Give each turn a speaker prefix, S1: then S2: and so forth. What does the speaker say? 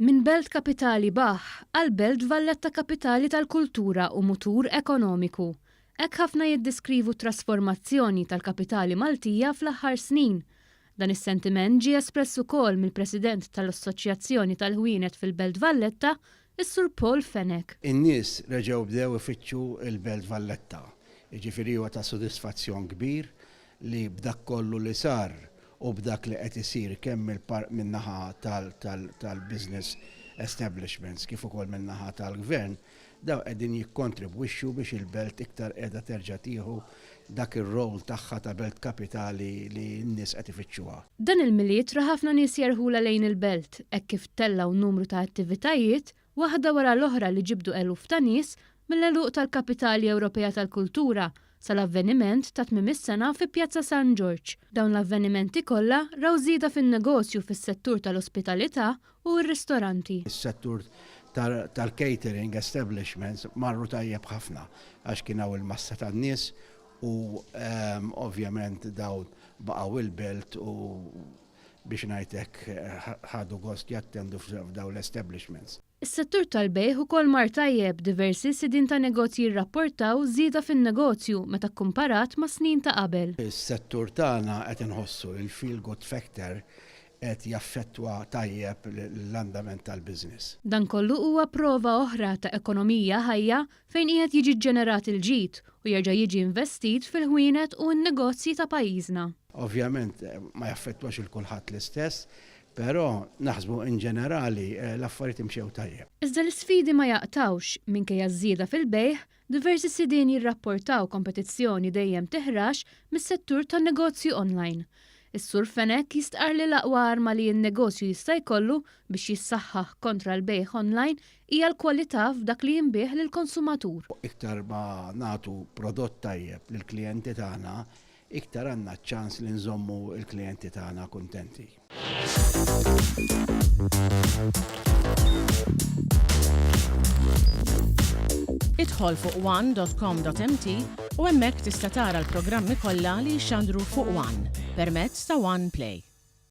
S1: Minn belt kapitali baħħ għal Belt Valletta kapitali tal-kultura u mutur ekonomiku. Hekk ħafna jiddiskrivu t-trasformazzjoni tal-kapitali Maltija fl-aħħar snin. Dan is-sentiment ġie espress ukoll mill-President tal-Assoċjazzjoni tal-Ħwienet fil-Belt Valletta, is-Sur Paul Fenech.
S2: In-nies reġgħu bdew ifittxu l-Belt Valletta. Jiġifieri huwa ta' sodisfazzjon kbir li b'dak kollu li sar u b'dak li qed isir kemm min-naħa tal-business establishments kif ukoll min-naħa tal-Gvern, dawn qegħdin jikkontribwixxu biex il-belt iktar qiegħda terġa' tieħu dak ir-role tagħha ta' belt kapitali li n-nies qed ifittxuha.
S1: Dan il-Milied ra ħafna nies jerħulha lejn il-belt hekk kif ttellgħu numru ta' attivitajiet waħda wara l-oħra li ġibdu eluf ta' nies mill-għeluq tal-Kapitali Ewropea tal Kultura sal-avveniment ta' tmiem is-sena fi Pjazza San Ġorġ. Dawn l-avvenimenti kollha raw żieda fin-negozju fis-settur tal-ospitalità u r-ristoranti.
S2: Is-settur tal-catering establishments marru tajjeb ħafna għax kien hawn il-massa tan-nies u ovvjament dawn baqgħu il-belt u biex ngħid hekk ħadu gost jattendu f'dawn l-establishments.
S1: Is-settur tal-bejgħ ukoll mar tajjeb, diversi sidien ta' negozji rrapportaw żieda fin-negozju meta kkumparat mas-snin ta' qabel.
S2: Is-settur tagħna qed inħossu li l-feel good factor qed jaffettwa tajjeb l-andament tal-business.
S1: Dan kollu huwa prova oħra ta' ekonomija ħajja fejn qiegħed jiġi ġġenerat il-ġid u jerġa' jiġi investit fil-ħwienet u n-negozji ta' pajjiżna.
S2: Ovvjament ma jaffettwax 'il kulħadd l-istess, però naħsbu in ġenerali l-affarijiet imxew tajjeb.
S1: Iżda l-isfidi ma jaqtgħux, minkejja ż-żieda fil-bejgħ, diversi sidien jirrapportaw kompetizzjoni dejjem tiħrax mis-settur tan-negozju online. Is-Sur Fenech jistqarr li l-aqwa arma li n-negozju jista' jkollu biex jissaħħaħ kontra l-bejgħ online hija l-kwalità f'dak li jinbiegħ lill-konsumatur.
S2: Iktar ma nagħtu prodott tajjeb lill-klijenti tagħna, iktar għandna ċ-ċans li nżommu l-klijenti tagħna kuntenti.
S3: Idħol fuq one.com.mt u hemmhekk tista' tara l-programmi kollha li jixxandru fuq One permezz ta' One Play.